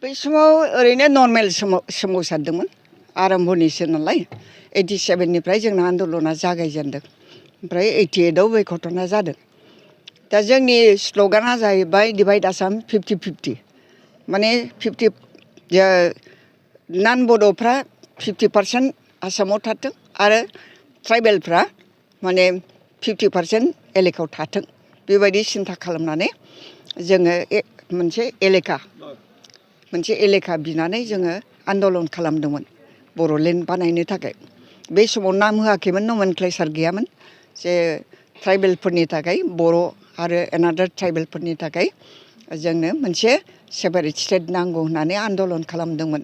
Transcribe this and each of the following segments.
बै समाव ओरैनो नर्मेल सोमावसारदोंमोन आरम्भनिसो नालाय 87 निफ्राय जोंना आन्दलना जागायजेनदों ओमफ्राय 88 आव बे घटना जादों दा जोंनि स्ल'गाना जाहैबाय डिभाइड आसाम 50-50 माने 50 नान बड'फ्रा 50% आसामाव थाथों आरो ट्राइबेलफ्रा माने 50% एलेकायाव थाथों बेबायदि सिन्था खालामनानै जोङो मोनसे एलेका बिनानै जोङो आन्दलन खालामदोंमोन बर'लेण्ड बानायनो थाखाय बे समाव नाम होआखैमोन नमेनक्लेचार गैयामोन जे ट्राइबेलफोरनि थाखाय बर' आरो एनादार ट्राइबेलफोरनि थाखाय जोंनो मोनसे सेपारेट स्टेट नांगौ होननानै आन्दलन खालामदोंमोन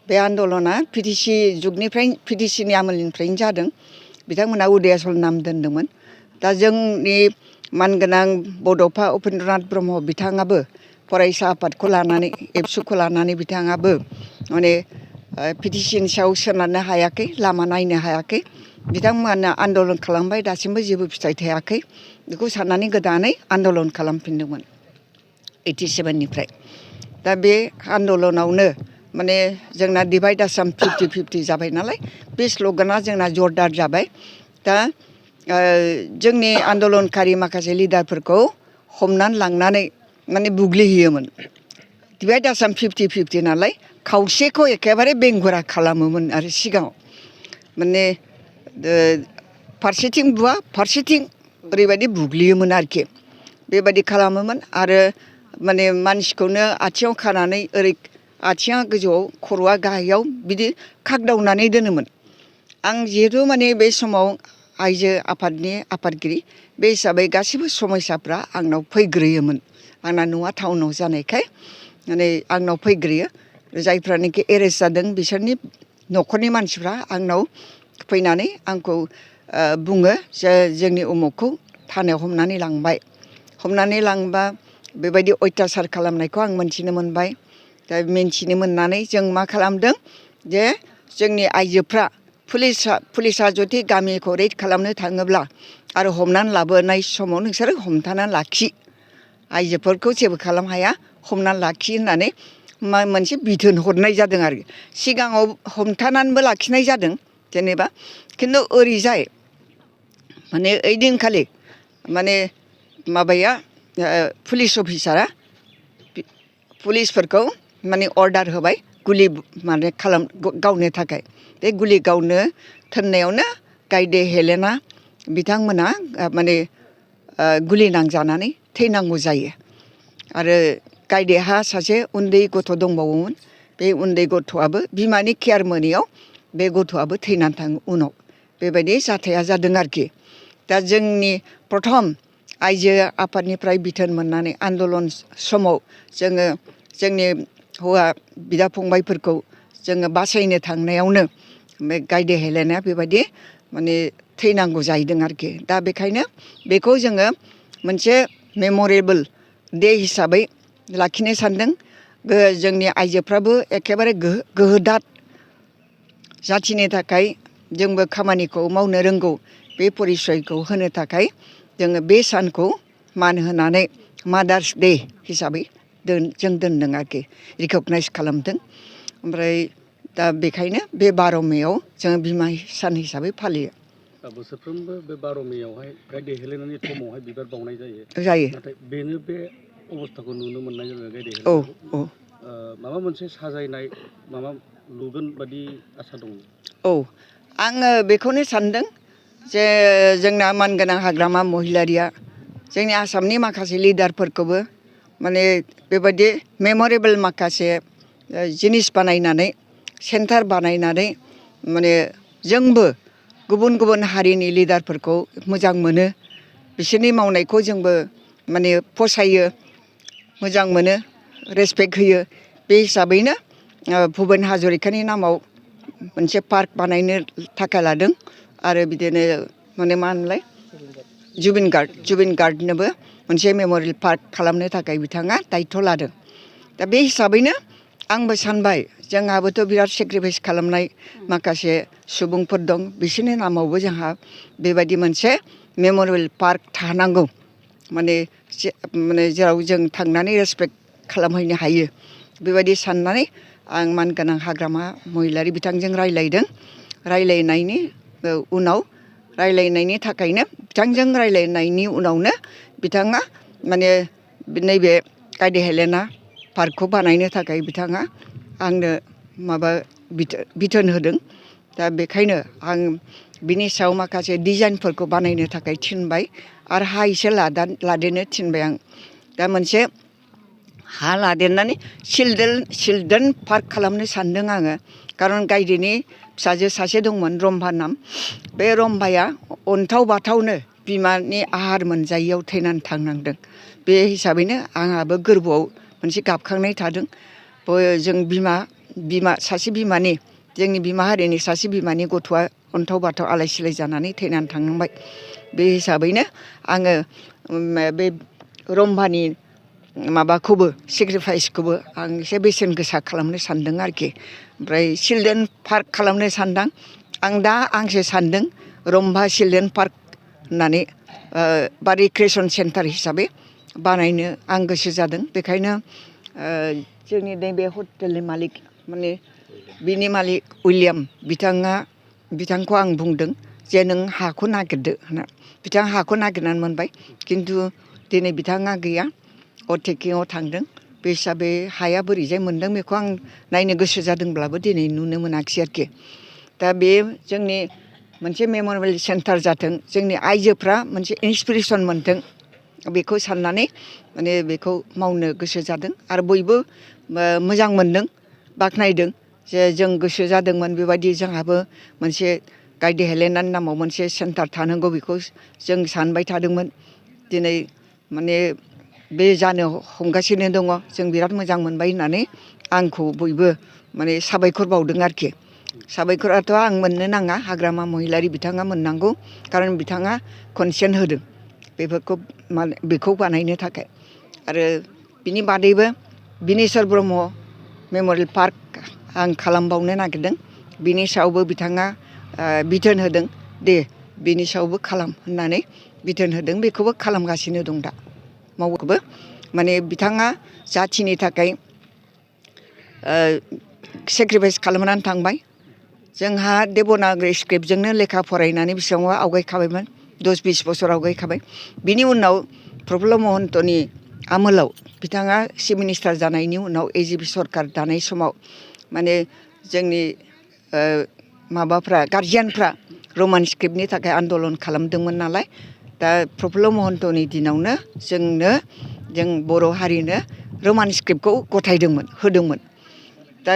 बे आन्दलना पिटिसि जुगनिफ्राय पिटिसिनि आमोलनिफ्रायनो जादों बिथांमोना उदयाचल नाम दोनदोंमोन दा जोंनि मानगोनां बड'फा उपेन्द्रनाथ ब्रह्म बिथाङाबो फरायसा आफादखौ लानानै एबसुखौ लानानै बिथाङाबो माने पिटिसिनि सायाव सोनारनो हायाखै लामा नायनो हायाखै बिथांमोना आन्दलन खालामबाय दासिमबो जेबो फिथाइ थायाखै बेखौ साननानै गोदानै आन्दलन खालामफिनदोंमोन 87 निफ्राय दा बे आन्दलनावनो माने जोंना डिभाइड आसाम 50-50 जाबाय नालाय बे स्ल'गाना जोंना जरदार जाबाय दा जोंनि आन्दलनकारि माखासे लिडारफोरखौ हमनानै लांनानै माने बुग्लिहैयोमोन डिभाइड आसाम 50-50 नालाय खावसेखौ एखेबारे बेंगुरा खालामोमोन आरो सिगाङाव माने फारसेथिं बुवा फारसेथिं ओरैबायदि बुग्लियोमोन आरोखि बेबायदि खालामोमोन आरो माने मानसिखौनो आथिङाव खानानै ओरै आथिङा गोजौआव खर'आ गाहायाव बिदि खागदावनानै दोनोमोन आं जिहेथु माने बे समाव आइजो आफादनि आफादगिरि बे हिसाबै गासैबो समयसाफ्रा आंनाव फैग्रोयोमोन आंना न'आ टाउनाव जानायखाय माने आंनाव फैग्रोयो जायफ्रानोखि एरेस्ट जादों बिसोरनि न'खरनि मानसिफ्रा आंनाव फैनानै आंखौ बुङो जे जोंनि उमुखखौ थानायाव हमनानै लांबा बेबायदि अयथासार खालामनायखौ आं मोनथिनो मोनबाय दा मिन्थिनो मोननानै जों मा खालामदों जे जोंनि आइजोफ्रा पुलिसा जुदि गामिखौ रेड खालामनो थाङोब्ला आरो हमनानै लाबोनाय समाव नोंसोरो हमथानानै लाखि आइजोफोरखौ जेबो खालाम हाया हमनानै लाखि होननानै मोनसे बिथोन हरनाय जादों आरो सिगाङाव हमथानानैबो लाखिनाय जादों जेनेबा खिन्थु ओरैजाय माने ओइदिनखालि माने माबाया पुलिस अफिसारा पुलिसफोरखौ माने अर्डार होबाय गुलि माने गावनो थाखाय बे गुलि गावनो थोननायावनो गायदे हेलेना बिथांमोना माने गुलि नांजानानै थैनांगौ जायो आरो गायदेहा सासे उन्दै गथ' दंबावोमोन बे उन्दै गथ'आबो बिमानि केयार मोनैयाव बे गथ'आबो थैनानै थाङो उनाव बेबायदि जाथाया जादों आरोखि दा जोंनि प्रथम आइजो आफादनिफ्राय बिथोन मोननानै आन्दलन समाव जोङो जोंनि हौवा बिदा फंबायफोरखौ जोङो बासायनो थांनायावनो बे गायदे हेलेनाया बेबायदि माने थैनांगौ जाहैदों आरोखि दा बेखायनो बेखौ जोङो मोनसे मेम'रेबोल दे हिसाबै लाखिनो सानदों जोंनि आइजोफ्राबो एखेबारे गोहोदात जाथिनि थाखाय जोंबो खामानिखौ मावनो रोंगौ बे परिसयखौ होनो थाखाय जोङो बे सानखौ मान होनानै मादार्स दे हिसाबै जों दोनदों आरोखि रिकगनाइज खालामदों ओमफ्राय दा बेखायनो बे 12 मेआव जोङो बिमा सान हिसाबै फालियो बोसोरफ्रोमबो बे 12 मेआवहाय गायदे हेलेनायनि समावहाय बिबार बावनाय जायो नाथाय बेनो बे अबस्थाखौ नुनो मोननाय जादों गायदे औ हेलेनायखौ माबा मोनसे साजायनाय माबा लुगोन बादि आसा दङ औ आङो बेखौनो सानदों जे जोंना मानगोनां हाग्रामा महिलारिया जोंनि आसामनि माखासे लिडारफोरखौबो माने बेबायदि मेम'रेबोल माखासे जिनिस बानायनानै सेन्टार बानायनानै माने जोंबो गुबुन गुबुन हारिनि लिडारफोरखौ मोजां मोनो बिसोरनि मावनायखौ जोंबो माने फसायो मोजां मोनो रेसपेक्ट होयो बे हिसाबैनो भुपेन हाजरिकानि नामाव मोनसे पार्क बानायनो थाखाय लादों आरो बिदिनो माने मा होनलाय जुबिन गार्डनोबो मोनसे मेम'रियेल पार्क खालामनो थाखाय बिथाङा दायथ' लादों दा बे हिसाबैनो आंबो सानबाय जोंहाबोथ' बिराद सेक्रिफाइस खालामनाय माखासे सुबुंफोर दं बिसोरनि नामावबो जोंहा बेबायदि मोनसे मेम'रियेल पार्क थानांगौ माने जेराव जों थांनानै रेसपेक्ट खालामहैनो हायो बेबायदि साननानै आं मानगोनां हाग्रामा महिलारि बिथांजों रायलायदों। रायलायनायनि उनाव रायलायनायनि थाखायनो बिथांजों रायलायनायनि उनावनो बिथाङा माने नैबे गायदे हेलेना पार्कखौ बानायनो थाखाय बिथाङा आंनो माबा बिथोन होदों। दा बेखायनो आं बिनि सायाव माखासे डिजाइनफोरखौ बानायनो थाखाय थिनबाय आरो हा एसे लादेरनो थिनबाय आं। दा मोनसे हा लादेरनानै चिल्ड्रेन पार्क खालामनो सानदों आङो। खारन गायदेनि फिसाजो सासे दंमोन रम्भा नाम। बे रम्भाया अन्थाव बाथावनो बिमानि आहार मोनजायैयाव थैनानै थांनांदों। बे हिसाबैनो आंहाबो गोरबोआव मोनसे गाबखांनाय थादों। जों सासे बिमानि जोंनि बिमा हारिनि सासे बिमानि गथ'आ अन्थाव बाथाव आलाय सिलाय जानानै थैनानै थांनांबाय। बे हिसाबैनो आङो बे रम्भानि माबाखौबो सेक्रिफाइसखौबो आं एसे बेसेन गोसा खालामनो सानदों आरोखि। ओमफ्राय चिल्ड्रेन पार्क खालामनो सानदों आं। दा आंसो सानदों रम्भा चिल्ड्रेन पार्क होननानै बा रिक्रिएसन सेन्टार हिसाबै बानायनो आं गोसो जादों। बेखायनो जोंनि नैबे हटेलनि मालिक माने बिनि मालिक उइलियाम बिथांखौ आं बुंदों जे नों हाखौ नागिरदो होनना। बिथाङा हाखौ नागिरनानै मोनबाय, खिन्थु दिनै बिथाङा गैया, अटेकिंआव थांदों। बे हिसाबै हाया बोरैजाय मोनदों बेखौ आं नायनो गोसो जादोंब्लाबो दिनै नुनो मोनाखिसै आरोखि। दा बे जोंनि मोनसे मेमरियेल सेन्टार जाथों, जोंनि आइजोफ्रा मोनसे इन्सपिरेसन मोनथों, बेखौ साननानै माने बेखौ मावनो गोसो जादों। आरो बयबो मोजां मोनदों, बाख्नायदों जे जों गोसो जादोंमोन बेबायदि जोंहाबो मोनसे गायदे हेलेनानि नामाव मोनसे सेन्टार थानांगौ, बेखौ जों सानबाय थादोंमोन। दिनै माने बे जानो हमगासिनो दङ। जों बिराद मोजां मोनबाय होननानै आंखौ बयबो माने साबायखर बावदों आरोखि। साबायखराथ' आं मोननो नाङा, हाग्रामा महिलारि बिथाङा मोननांगौ। खारन बिथाङा कनसेन्ट होदों बेखौ बानायनो थाखाय। आरो बिनि बादैबो बिनेस्वर ब्रह्म मेमरियेल पार्क आं खालामबावनो नागिरदों। बिनि सायावबो बिथाङा बिथोन होदों, दे बिनि सायावबो खालाम होननानै बिथोन होदों। बेखौबो खालामगासिनो दं दा मावोबो। माने बिथाङा जाथिनि थाखाय सेक्रिफाइस खालामनानै थांबाय। जोंहा देबनागरि स्क्रिप्टजोंनो लेखा फरायनानै बेसेबांबा आवगायखाबायमोन, 10-20 बोसोर आवगायखाबाय। बिनि उनाव प्रफुल्ल महन्तनि आमोलाव बिथाङा चिफ मिनिस्टार जानायनि उनाव एजिपि सरकार दानाय समाव माने जोंनि गार्जियानफ्रा रमान स्क्रिप्टनि थाखाय आन्दलन खालामदोंमोन नालाय। दा प्रफुल्ल महन्तनि दिनावनो जों बर' हारिनो रमान स्क्रिप्टखौ गथायदोंमोन, होदोंमोन। दा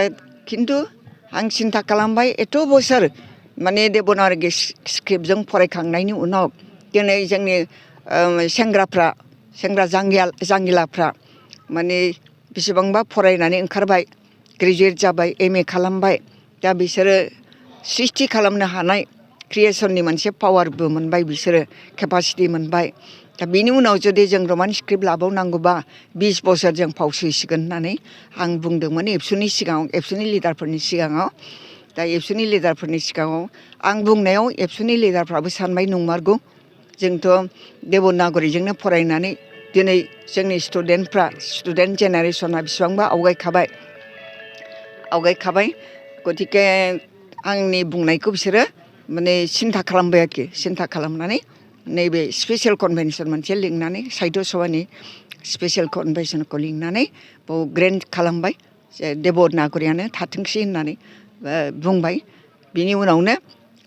खिन्थु आं सिन्था खालामबाय, एथ' बोसोर माने देबनागरि स्क्रिप्टजों फरायखांनायनि उनाव दिनै जोंनि सेंग्रा जांगिलाफ्रा माने बेसेबांबा फरायनानै ओंखारबाय, ग्रेजुवेट जाबाय, MA खालामबाय। दा बिसोरो सृष्टि खालामनो हानाय क्रिएसननि मोनसे पावारबो मोनबाय, बिसोरो केपासिटि मोनबाय। दा बिनि उनाव जुदि जों रमान स्क्रिप्ट लाबावनांगौबा 20 बोसोर जों फावसयसिगोन होननानै आं बुंदोंमोन एबसुनि सिगाङाव, एबसुनि लिडारफोरनि सिगाङाव। दा एबसुनि लिडारफोरनि सिगाङाव आं बुंनायाव एबसुनि लिडारफ्राबो सानबाय नंमारगौ, जोंथ' देबनागरिजोंनो फरायनानै दिनै जोंनि स्टुडेन्ट जेनेरेसना बेसेबांबा आवगायखाबाय। गतिके आंनि बुंनायखौ बिसोरो माने सिन्था खालामबाय आरोखि। सिन्था खालामनानै नैबे स्पेसियेल कनभेनसन मोनसे लिंनानै, साहित्य सभानि स्पेसियेल कनभेनसनखौ लिंनानै बाव ग्रेन्ट खालामबाय, देबनागरियानो थाथोंसै होननानै बुंबाय। बिनि उनावनो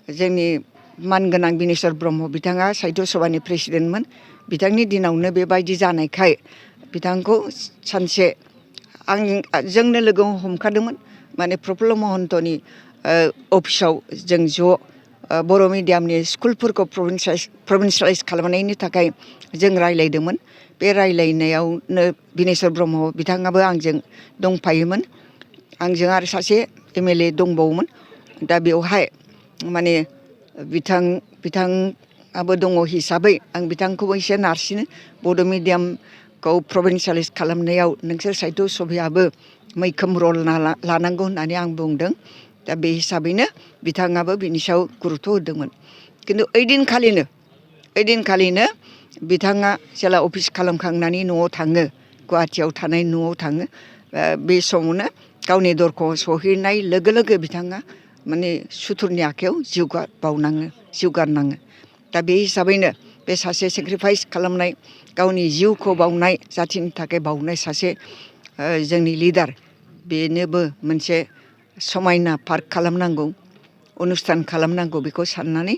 जोंनि मानगोनां बिनेस्वर ब्रह्म बिथाङा साहित्य सभानि प्रेसिडेन्टमोन। बिथांनि दिनावनो बेबायदि जानायखाय बिथांखौ सानसे जोंनो लोगो हमखादोंमोन। माने प्रफुल्ल महन्तनि अफिसाव जों ज' बर' मिडियामनि स्कुलफोरखौ प्रभिन्सियेलाइज खालामनायनि थाखाय जों रायलायदोंमोन। बे रायलायनायावनो बिनेस्वर ब्रह्म बिथाङाबो आंजों दंफायोमोन। आंजों आरो सासे MLA दंबावोमोन। दा बेवहाय माने बिथाङाबो दङ हिसाबै आं बिथांखौबो एसे नारसिनो, बड' मिडियामखौ प्रभिन्सियेलाइज खालामनायाव नोंसोर साहित्य सभायाबो मैखोम रल लानांगौ होननानै आं बुंदों। दा बे हिसाबैनो बिथाङाबो बिनि सायाव गुरुत्थ' होदोंमोन। खिन्थु ओइदिनखालिनो बिथाङा जेला अफिस खालामखांनानै न'आव थाङो, गुवाहाटियाव थानाय न'आव थाङो, बे समावनो गावनि दरखौ सहैनाय लोगो लोगो बिथाङा माने सुथुरनि आखायाव जिउ गारनाङो दा बे हिसाबैनो बे सासे सेक्रिफाइस खालामनाय गावनि जिउखौ बावनाय जाथिनि थाखाय बावनाय सासे जोंनि लिडार बेनोबो मोनसे समायना पार्क खालामनांगौ अनुस्थान खालामनांगौ बेखौ साननानै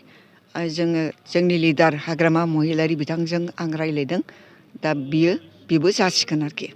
जोङो जोंनि लिडार हाग्रामा महिलारि बिथांजों आं रायज्लायदों दा बेबो जासिगोन आरोखि